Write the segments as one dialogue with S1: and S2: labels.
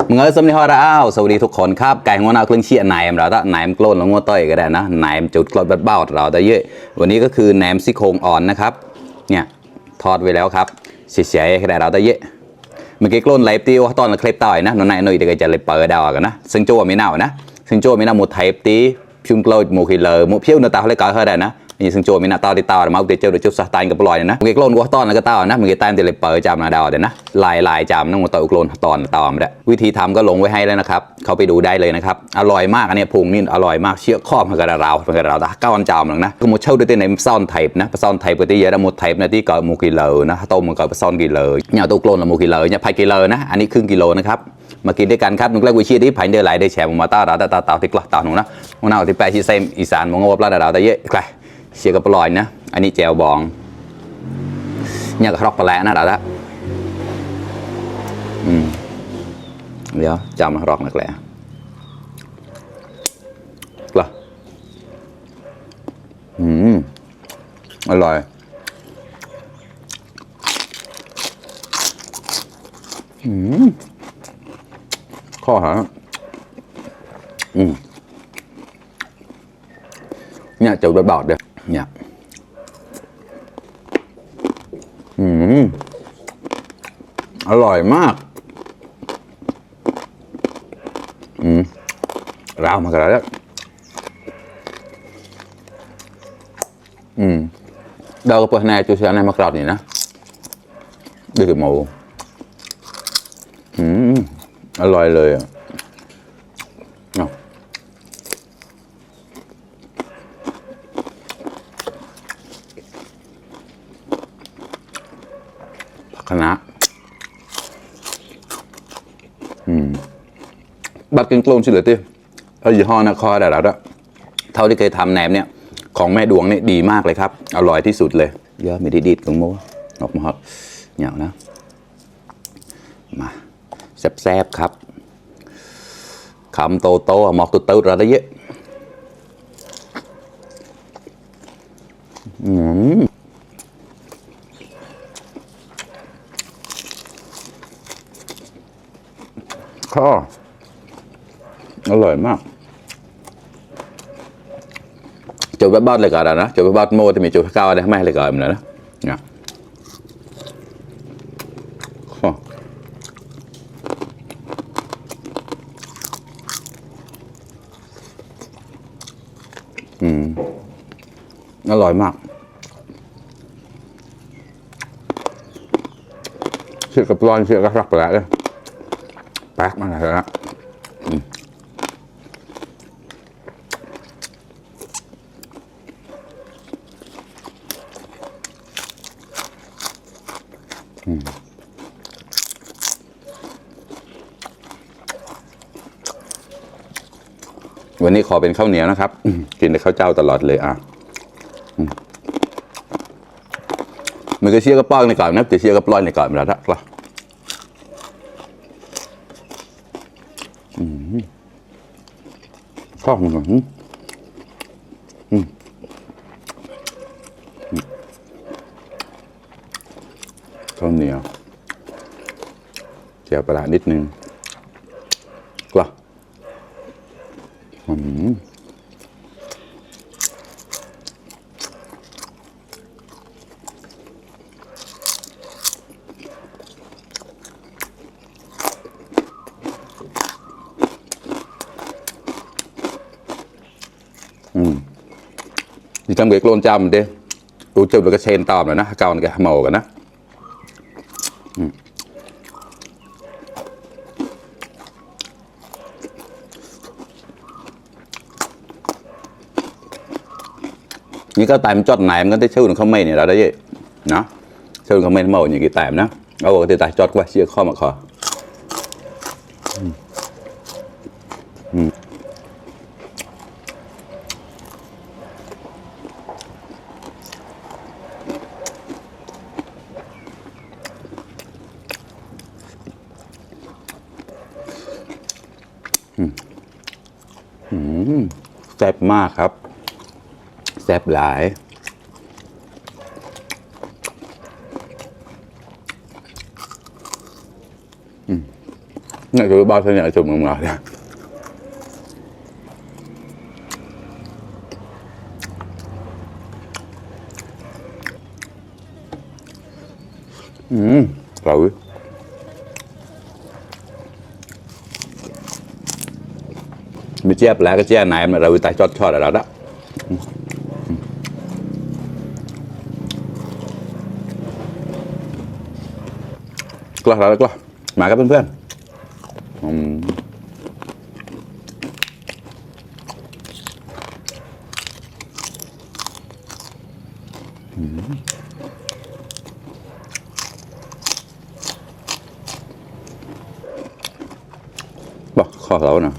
S1: มึงสมนิฮาราอ้าวสวัสดีทุกคนครับไก่หัวหน้าเครื่องเชียร์ไหนเราถ้าไหนมันโกลนแล้วงัวต้อยก็ได้นะไหนมันจุดกลดเบาเราได้เยอะวันนี้ก็คือแหนมซี่โครงอ่อนนะครับเนี่ยทอดไว้แล้วครับเสียๆก็ได้เราได้เยอะเมื่อกี้โกลนไหลตีว่าตอนเราเคลิปต่อยนะหนูไหนหนุ่ยเดี๋ยวจะเลยเปิดดาวกันนะซึ่งโจ้ไม่เน่านะซึ่งโจ้ไม่เน่าหมดไทป์ตีพิมพ์โกลดหมดขีเลอหมดเพี้ยวเนื้อตาเขาเลยก่อเขาได้นะนี่ซึ่งโจมีหน้าตาติดตามาเดี๋ยวเจอเดี๋ยวจุดสไตล์กับปล่อยนะมึงก็โกลนวัวตอนแล้วก็ตานะมึงก็ตามเดี๋ยวเลยเปิดจำนาดาวเดี๋ยวนะลายจำนั่งมาต่อโกลนตอนตามได้วิธีทำก็ลงไว้ให้แล้วนะครับเขาไปดูได้เลยนะครับอร่อยมากอันนี้พุงนี่อร่อยมากเชี่ยข้อมันกระเราตาก้าวจำหลังนะก็มุดเช่าด้วยในซ่อนไทป์นะซ่อนไทป์ปกติเยอะมุดไทป์นะที่เกิดมูกิเลอนะต้มมันเกิดซ่อนกิเลอเนี่ยตัวโกลนละมูกิเลอเนี่ยพายกิเลอนะอันนี้ครึ่งกิโลนะครับมากินด้วยกันครับนุ่งเล็กวิชีที่ผ่านเดือดไหลได้แฉมาตาเราตาที่กลับตาหนูนะมันเอาที่แปลที่เซมอีสานมองว่าปลาดาวแต่เยอะใครเชียร์กับปลอยนะอันนี้แจวบองเนี่ยก็รอกปลาแหละนะดาวละเดี๋ยวจำรอกนักแหละกล่ะอร่อยข้อหาเนี่ยจะเบาๆเด้อเนี่ยอร่อยมากราวมากระแล้วเราก็เปิดในจุดเสียในมะกรอดนี่นะดูกับหมูอร่อยเลยอ่ะคณะบัตรกินโกลนสิเหลือตียี่ห้อนะคอได้แล้วด้วยเท่าที่เคยทำแหนมเนี่ยของแม่ดวงเนี่ยดีมากเลยครับอร่อยที่สุดเลยเยอะไม่ได้ดีดของโมออกมาฮอตเหนียวนะมาแซ่บๆครับคำโตหมอกตุ๊ดๆเราได้เยอะข้ออร่อยมากจุดบ้านเลยก่อนนะจุดบ้านโมจะมีจุดเก้าได้ไหมเลยก่อนมันนะเนี่ยอร่อยมากเชื่อกับร้อนเชื่อกับรักไปแล้วเลยแป๊กมาเลยนะวันนี้ขอเป็นข้าวเหนียวนะครับกินแต่ข้าวเจ้าตลอดเลยมันก็เชี่ยกับป้องในก่อนนะจะเชี่ยกับปล้อยในก่อนมาแล้วครับข้าวเหนียวข้าวเหนียวเจียวปลานิดนึงกล้าที่ทำเกลือโกลนจำเด้ดูจุดแล้วก็เชนตอมเลยนะเกากันเมากันนะนี่ก็ตายมันจอดไหนมันก็ได้ชื่อของเขาไม่เนี่ยเราได้ยังเนาะชื่อเขาไม่เมาอย่างกี่ตายนะเอาบอกติดตายจอดกว่าเชี่ยข้อมาคอแซ่บมากครับแซ่บหลาย Này cứ bao nhiêu nhà chụp ngừng ngờ nha. Rồi. Mình chép lại cái che này mà rồi tại cho là đó. Kelas lah kelas. Maka pen-pen. Bah, kho lẩu nè.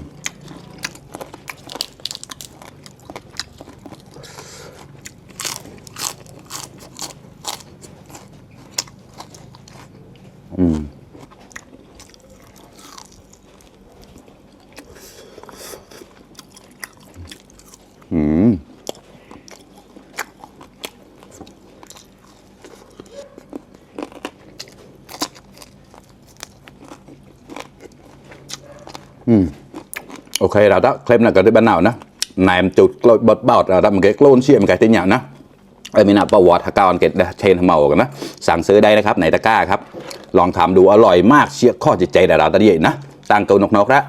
S1: Ok rồi đó, clip này có tới bên nào nữa này em chụp bật bảo là một cái clone chia một cái tên nhạo nữa mìnhเอาประวัติการเก็บเชนเมากันนะสั่งซื้อได้นะครับในตะกร้าครับลองทำดูอร่อยมากเชี่ยข้อจิตใจแต่เราตะเดียนะตั้งเกานกๆแล้ว